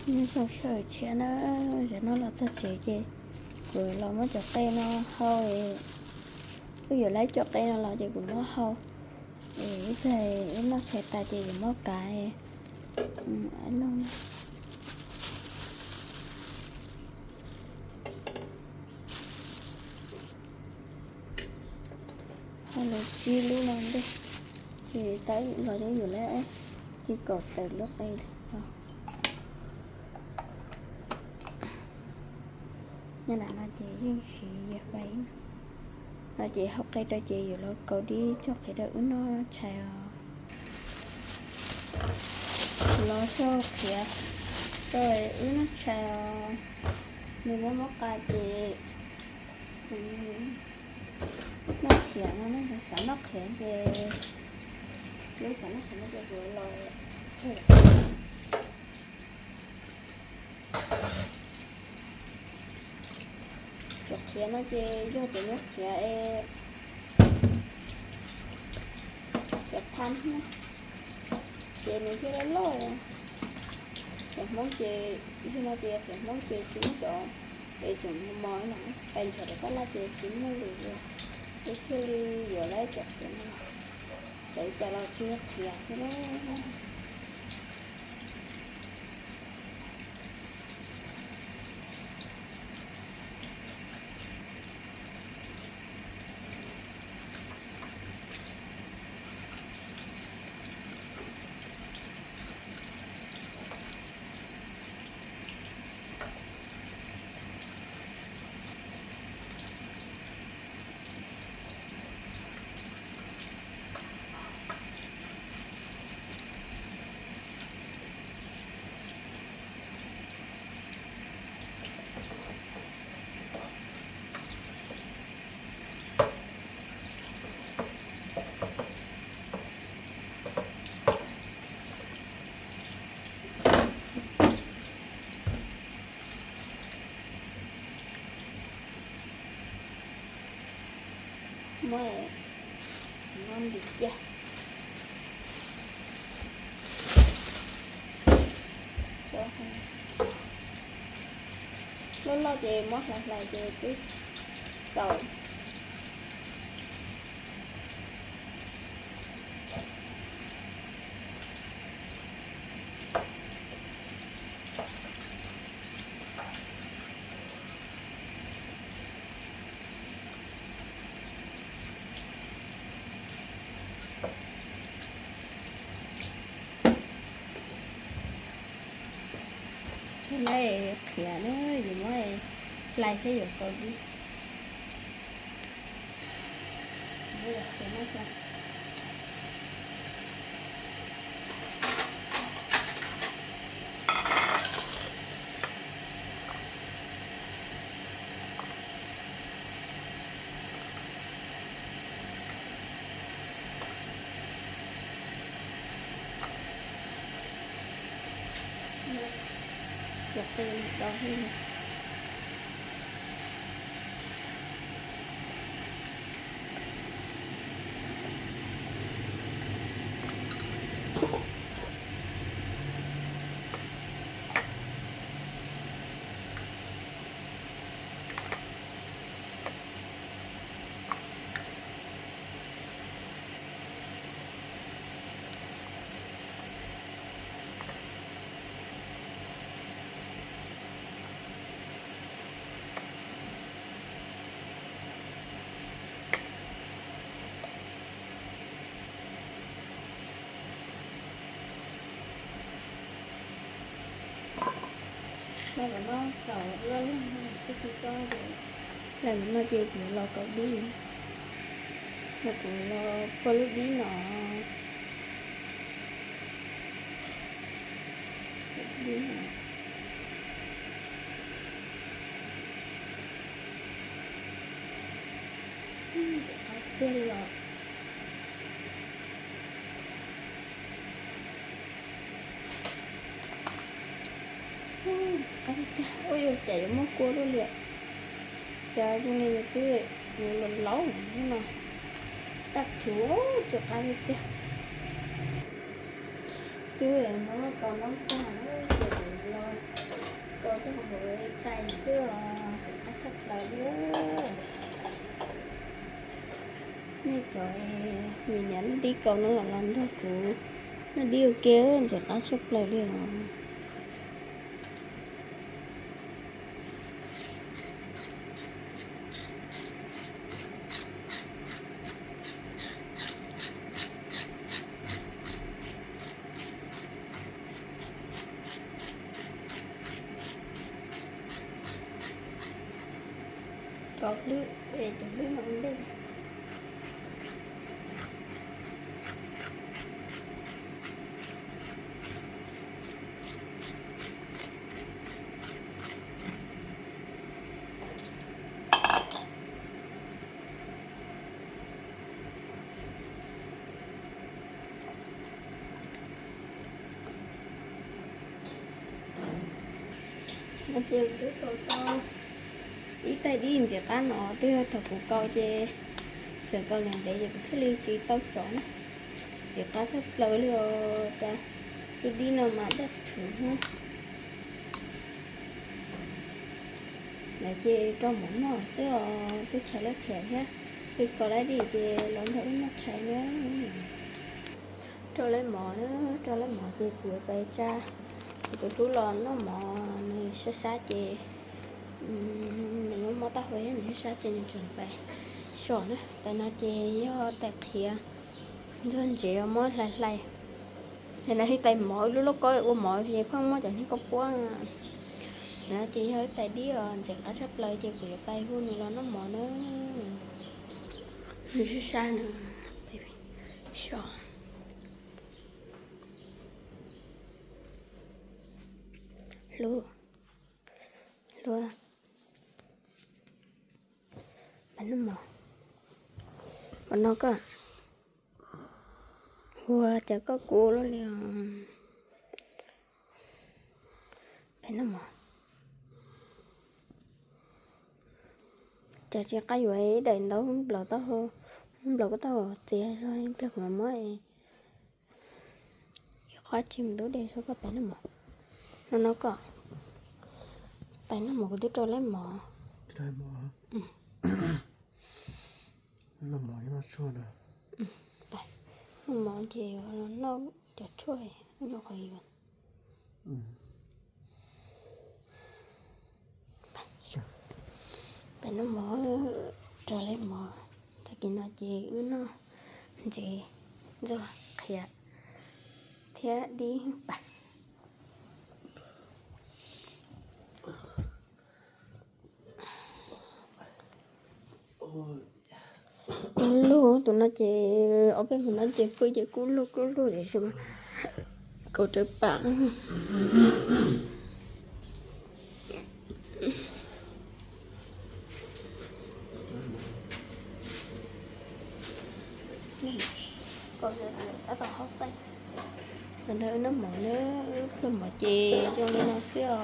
Nyob zoo sawv daws tshiab na, zaum no los txog tsev ces kuv los muab cov qe no hau, wb yuav lawm cov qe no los ces kuv muab hau, es ib tsam wb noj tshais tas ces yuav muab kav no. Hau los tsib lub no ntej, ces tau los ces yuav lawm li kaum tawm lub qe no. Nyob ntawm no ces yeej siv yias fais no ces hau qe rau ces yuav los kaus dib tso qhia rau wb noj tshais os. Los xyaw qhiav rau wb noj tshais os. Nws muab muab qa ces noj qhiav no, xav noj qhiav ces, xav noj qhiav no ces kuv los Cov qhiav no ces yog cov nyuag qhiav es cov phab no ces nws thiaj loj loj. Cov Hmoob ces, yog no ces qhiav Hmoob ces tsis muaj cov es tseem mos mos no, qe nrhiav rau tab laj ces tsis muaj lwm li. Wb thiaj li yuav lawm cov qhiav no, xav cas los tsis yog qhiav xwb na. Muab no ntim cia. Loj loj ces muab hlais hlais ces twb tau. Cov no qhiav na, yuav muab hlais thiab yuav kaus dib. Cov qe no do li. Hlais mus no txaus loj loj, kuj tsis tob ces, hlais mus no ces kuv los kaus dib, los kuv los pua lub dib no. Dib no. Ntxim qab tiag li os. Ntxim qab tiag tiag, ua cas yuav muaj kua luaj li. Cas zoo li nws twb yuav laus laus no. Daj rhuv, ntxim qab tiag tiag. Twb muab kaus noob tag ces kuv los Tshaj plaws li. Nej cov nyiam nyiam noj dib kaus no los los nrog kuv noj dib ua ke, ntxim qab tshaj plaws li os. Kaus hlwb, cov hlwb no ua ntej. No ces twb kaus tau ib tais dib ntxim qab no, twb yog thaum kuv kaus ces tseem kaus ntev ntev ces kuv thiaj li tsis tau tsov na. Ntxim qab tshaj plaws li os. Cas tus dib no mas daj rhuv na. Lawv ces rau mov noj xwb os, tej tshais loj tshais thiab. Twb kaus laib dib ces los nrog wb noj tshais na. Rau laib mov na, rau laib mov ces kuv yuav pais tsa kuv tus hlub los noj mov, nws sab sab ces nws muaj mob taub hau thiab nws sab sab ces nws tseem pais so na. Tais no ces yog tais qhiav ntxuag ntsev muab hlais hlais. Tais no yog tais mov, lub lauj kaub ua mov ces pheej muab cov niag koj puab. Tais no ces yog ib tais dib os, ntxim qab tshaj plaws ces kuv yuav pais hu nws los noj mov na. Nws sab sab na. Hlub, hlub, pais noj mov. Ua no koj, ua cas koj kub luaj li os. Pais noj mov. Cas tsis qab yuav ib daim ntaub nplaum taub hau, nplaum koj taub hau txias zog ib pliag kuv mam muab. Ib qho tsis mus ntub dej, koj pais noj mov. No no koj, pais noj mov, kuv twb rau laib mov. Noj mov ces yuav noj cov tshuaj nyob qhov yuav. Pais noj mov, rau laib mov. Tag kis no ces wb noj ntsev ntxuag qhiav thiab dib pais. Kub lug, tus no ces ob peb hnub no ces pw ces kub lug kub lug tiam sis mas kaus rawv pam. Nrog wb noj mov na, wb pluag mov ces zoo li no xwb os.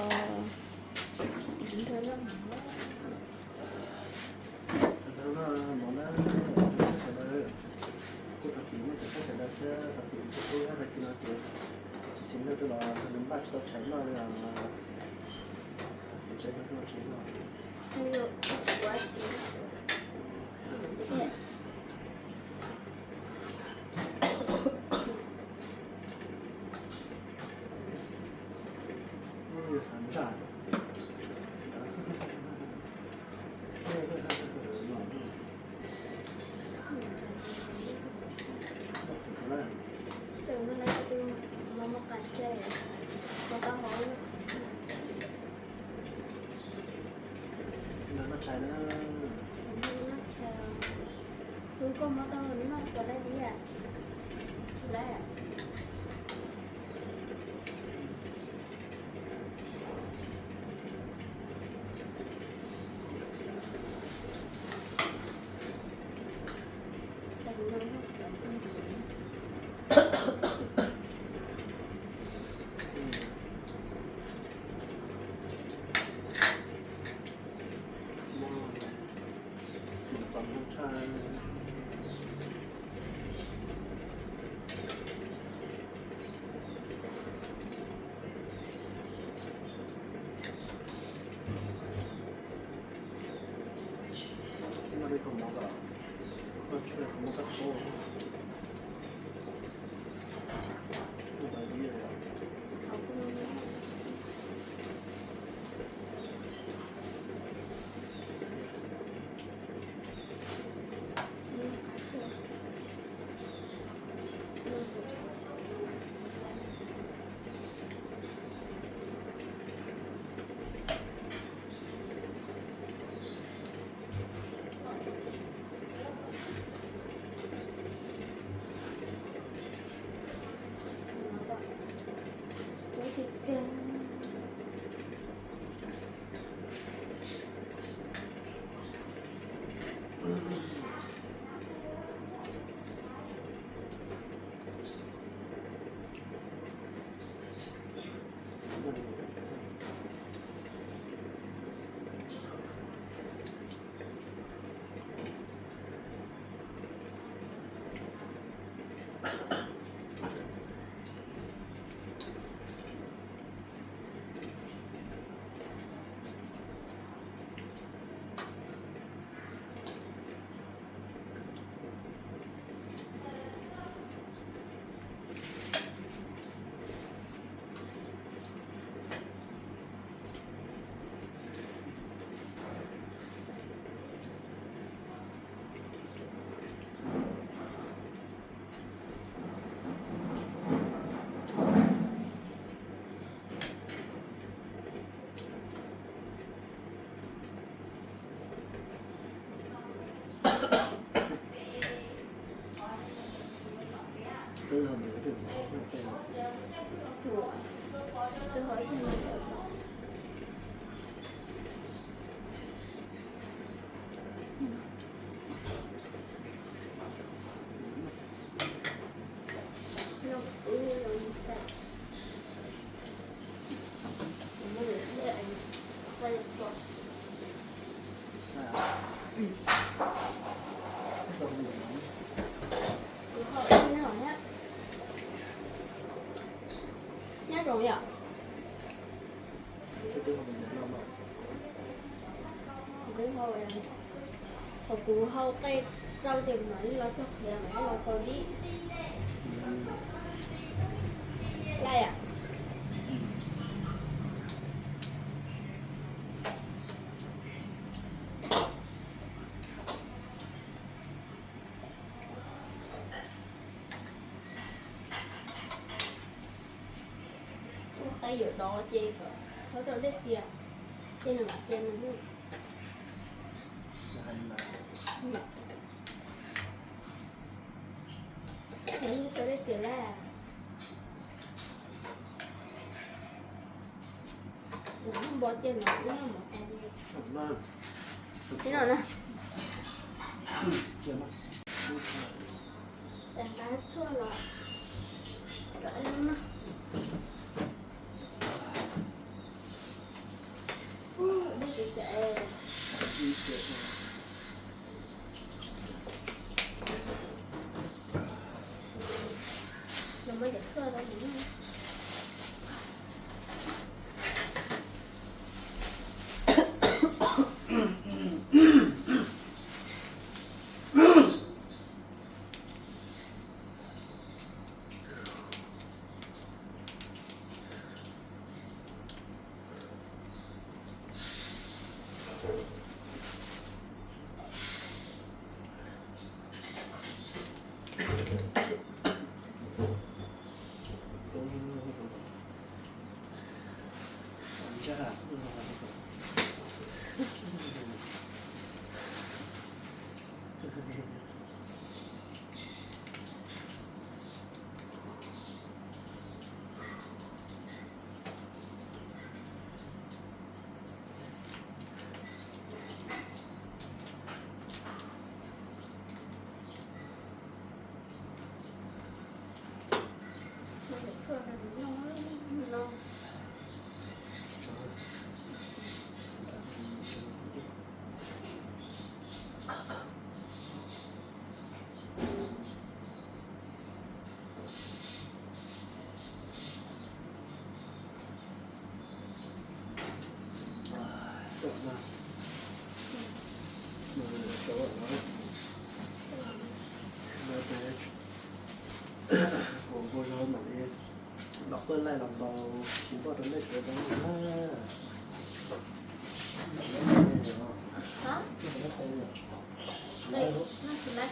Koj muab tau noj puas laij li? Tsis laij. Nyob zoo yom. Thaum kuv hau qe rau ces mam li los txog qhiav mam li los kaus dib. Laj yam. Ua qe yuav dov ces kom txhob rau dej txias, ces nws mam txias nws. Rau dej txias lawm. Npog cia no, ib no mus tas li. Ib no na. Nqa tshuaj los rau ib no. Kuv npau zog mam li los paj laij los ntaus tsis npoj rau nej sawv daws na.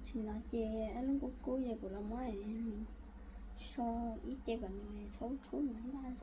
Tsis no ces lub kub kub ces kuv los muab so ib ce kom nws txhob kub nws laj.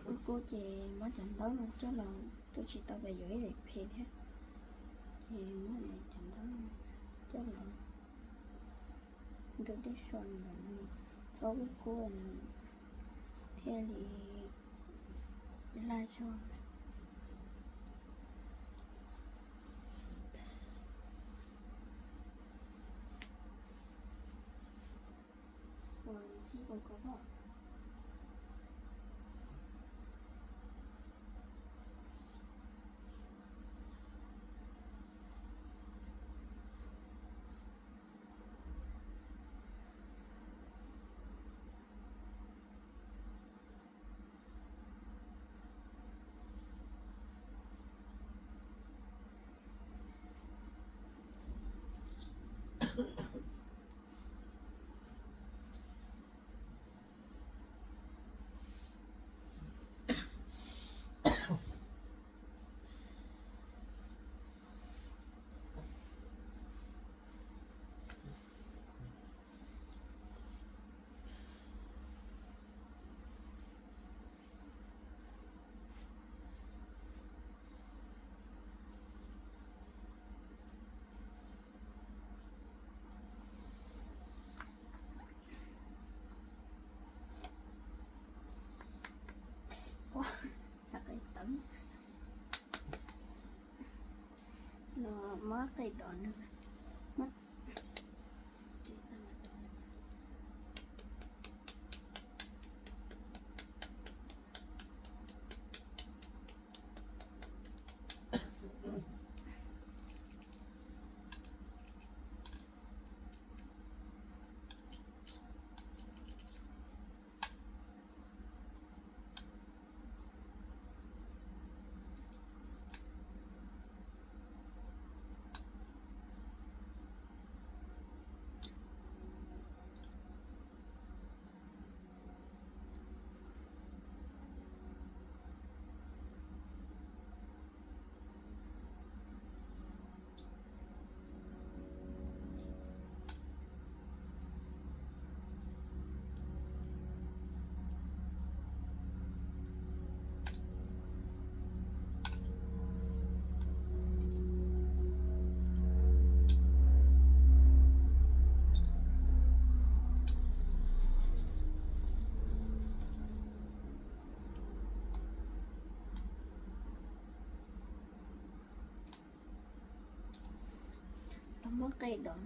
Kub kub ces muab cov ntaub no coj los, twb tsis tau pes yuav ib daim phem thiab, ces muab cov ntaub no coj los ntu dej so nws kom nws txhob kub kub thiaj li laj tso. Qe teeb no muab qe dov nws. Muab qe dov,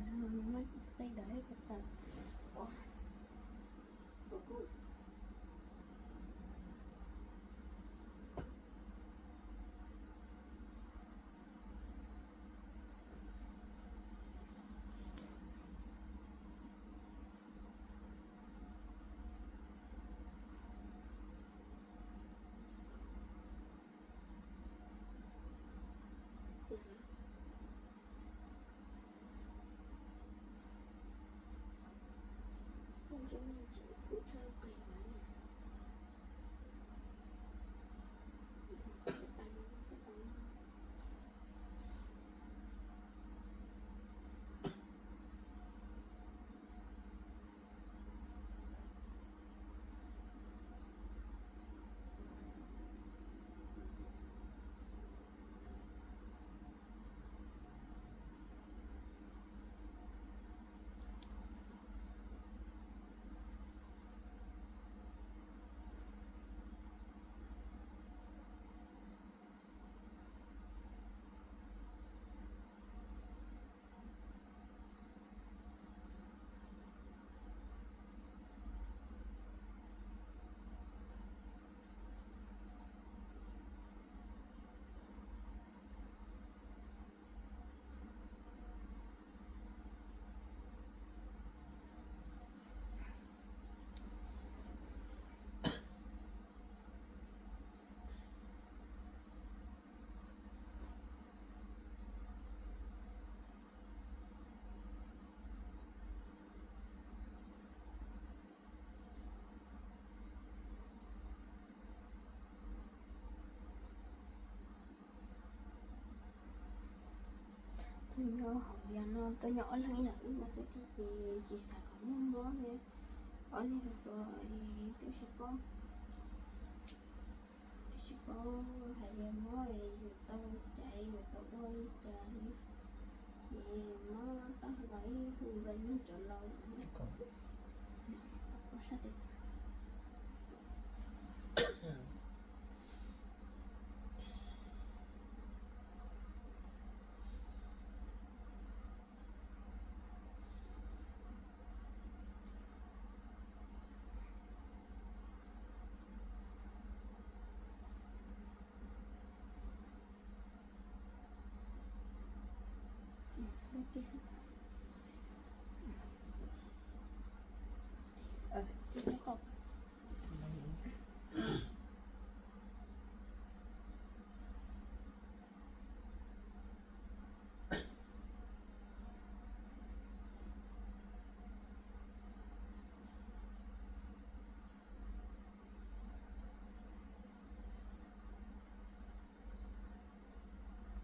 muab qe dov ib puas tawm. Ua, ua kuj. Tuaj nyob hauv yog no tuaj nyob ob leeg ib yam wb no xwb thiab ces tsis xav kom muaj mob thiab. Ob leeg hluas hluas twb tsis paub, twb tsis paub hais tias mob yuav tau caiv yuav tau ua li cas li. Ces mob tau hais los ib hu npais neeg cov laus ua sab tes.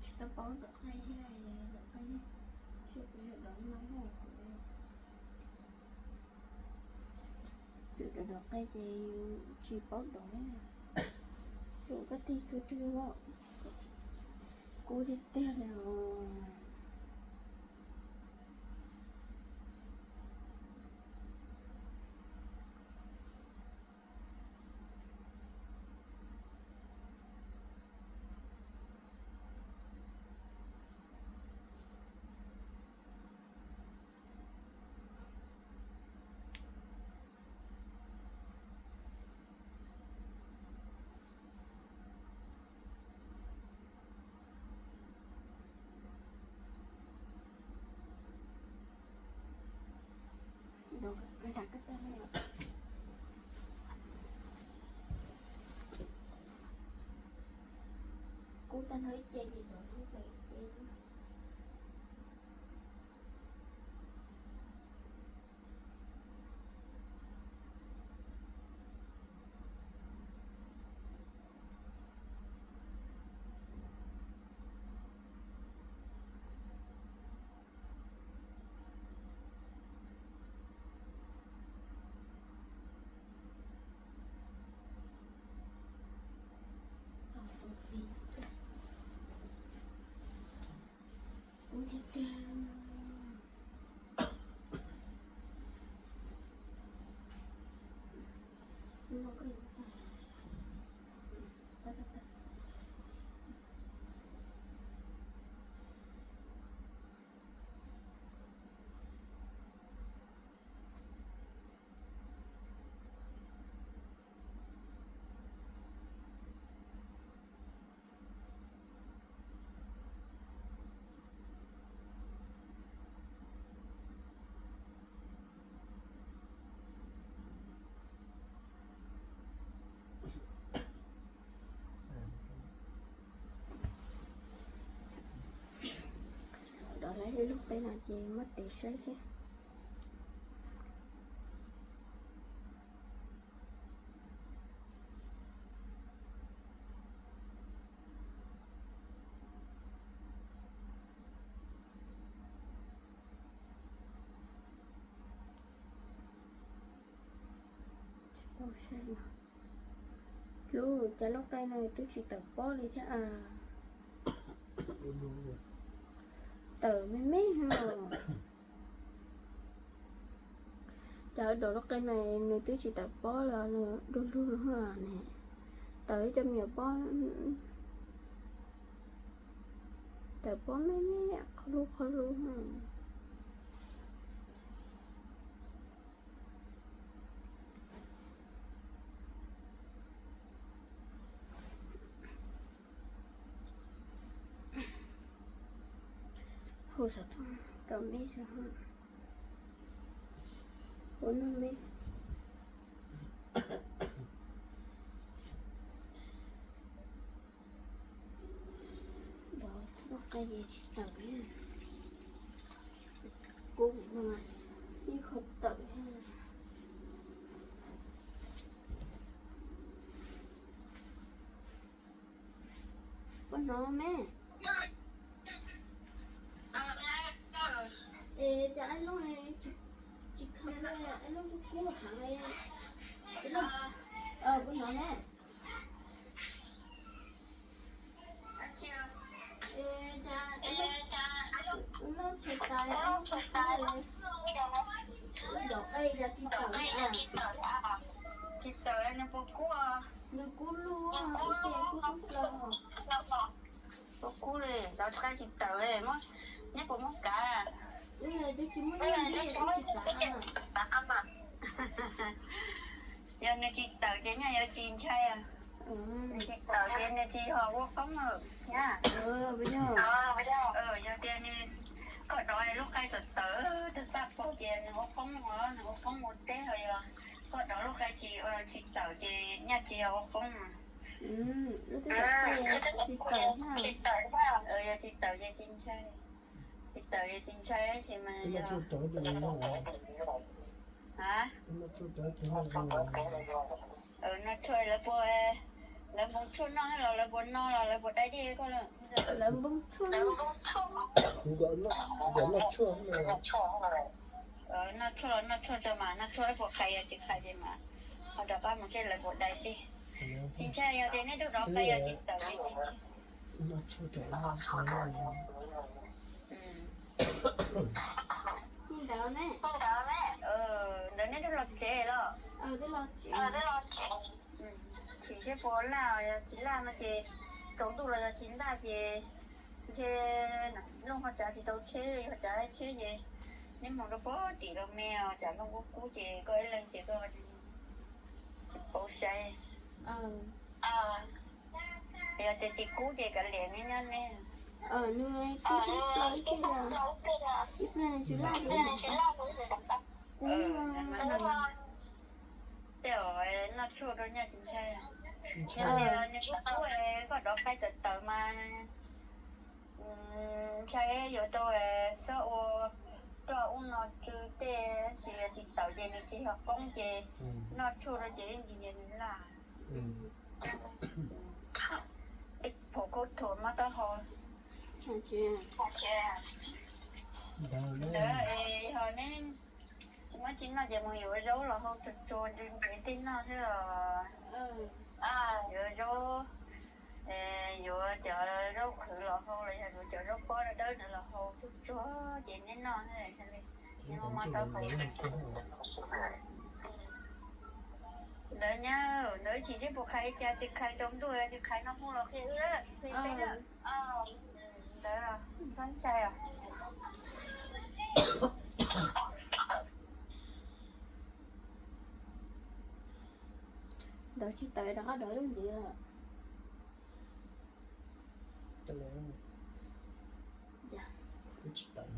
Tsis tau paub dov qe thiab, dov qe thiab, tsis paub dov no hauv qhov. Txawm dov qe ces yus tsis paub dov li. Yus koj tig kub rwg, kub tiag tiag li os. Kub tag nrho ib ce ces dov thoob plaws ib ce. Kub tiag tiag. Qe no ces muab tes saib thiab. Lub, cas lub qe no twb tsis tawm pob li thiab a. Tawm me me os. Cas dam lub qe no nws twb tsis tawm pob los nws du lug ne. Tawm ib co me nyuam pob, tawm pob me me qhov lub qhov lub. Hu xov tooj rau meb, hu nug meb. Lub qe tsis tawm, kub no ib qho tawm. Puas hnov me? Es cas ib lub tsis khaws, ib lub kub kub heev. Puas hnov me? Noj tshais tas, noj qe cas tsis tawm, tsis tawm, nws puas kub, nws kub lug, kub kub plaws. Puas kub li, lub qe tsis tawm li, neb puas muab kav? Yog nws tsis tawm ces nyaj yuav tsis ntshai. Nws tsis tawm ces nws tsis ho ua qoob lawm. Yog tias nws, koj dov lub qe tawm tawm tag sab pog ces nws ua qoob os, nws ua qoob ua teb os. Yog koj dov lub qe tsis, tsis tawm ces nyaj tsis ho ua qoob. Tsis tawm, yog tsis tawm ces tsis ntshai. Tsis tawm ces tsis ntshai tab sis mas yog, a, noj tshuaj lawv puas, lawv npoo tshuaj noj los lawv puas no los lawv puas dai dej koj lawm? Lawv npoo tshuaj. Noj tshuaj los noj tshuaj tso mas, noj tshuaj puas qhais, yog tsis qhais ces mas ho rov qab mus seb lawv puas dai dej. Tsis ntshai, yog tias neb tug dov qe yog tsis tawm ces tsis ntshai. Ntawd neb twb los tsev los? Chim seb puas laj, yog tsis laj no ces tsaus ntuj los yog tsis laj ces ntshe Looj ho tsav tsis tau tsheb, yog tsav tsheb ces neb mus rau pem tim los me os, tsam Looj kub kub ces koj ib leeg ces koj tsis paub saib. Yog tias tsis kub ces kav liam neb nyob neb. Tej zaum noj tshuaj rau nyaj tsis ntshai. Yog tias nws kub kub koj dov qe tawm tawm mas ntshai yuav tau xob ua roj ub no tsw tej, tab sis yog tsis tawm ces nws tsis yog qoob ces noj tshuaj rau ces ib ntsis ces nws laj. Ib phaum khaub thuas muab taub hau. Ntawd es yog neb tsis muaj tsis noj ces mus yuav zaub los hau tsuag tsuag ntse ntse tej noj xwb os. Yuav zaub, yuav cov zaub qhwv los hau los yog yuav cov zaub pob dawb dawb ntawd los hau tsuag tsuag ces neb noj xwb li. Neb muab muab taub hau. Ntawd nyab, ntawd tsis seb puas qhais li cas, tsis qhais tsaus ntuj, tsis qhais no hu los qhia wb, qhia peb na. Ntawd txhob ntshai os. Ntawd tsis tawm rov qab dov lub ntxiv. Twb tsis tawm.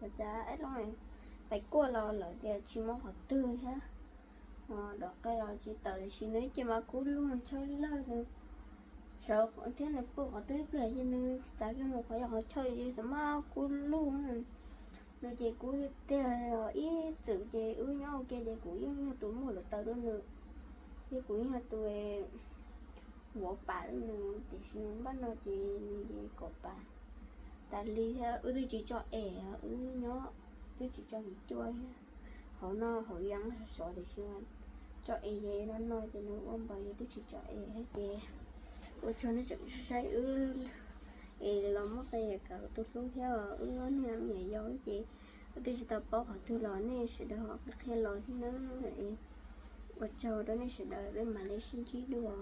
Ua cas ib lub qe kuaj los lawv tias tsis muaj qhov twg thiab. Dov qe los tsis tawm tiam sis nws ib ce mas kub lug ntshaw lawg, nws Sawv thiab nws pw qhov twg ib pliag ces nws txav kiag mus qhov yog qhov chaw ces txawm muab kuv luj. Nws ces kuv tiag ib txwm ces wb nyob ua ke ces kuv yeej yog tus muaj hluav taws rau nws, thiab kuv yeej yog tus vov pam rau nws, tiam sis npaj no ces nws ces kom pam tas li thiab wb twb tsis tso es, wb nyob twb tsis tso kev cua thiab. Hauv no hauv yeeb sov sov tiam sis tso es ces no no ces nws ua npaws ces twb tsis tso es thiab ces ua tsaug nej tseem saib wb es los muab qe kawm tus hlub thiab wb ob niag me nyuam yaus ces wb twb tsis tau paub qhov twg los nej sawv daws ho qhia los thiab na. Ua tsaug rau nej sawv daws, peb mam li sib ntsib dua.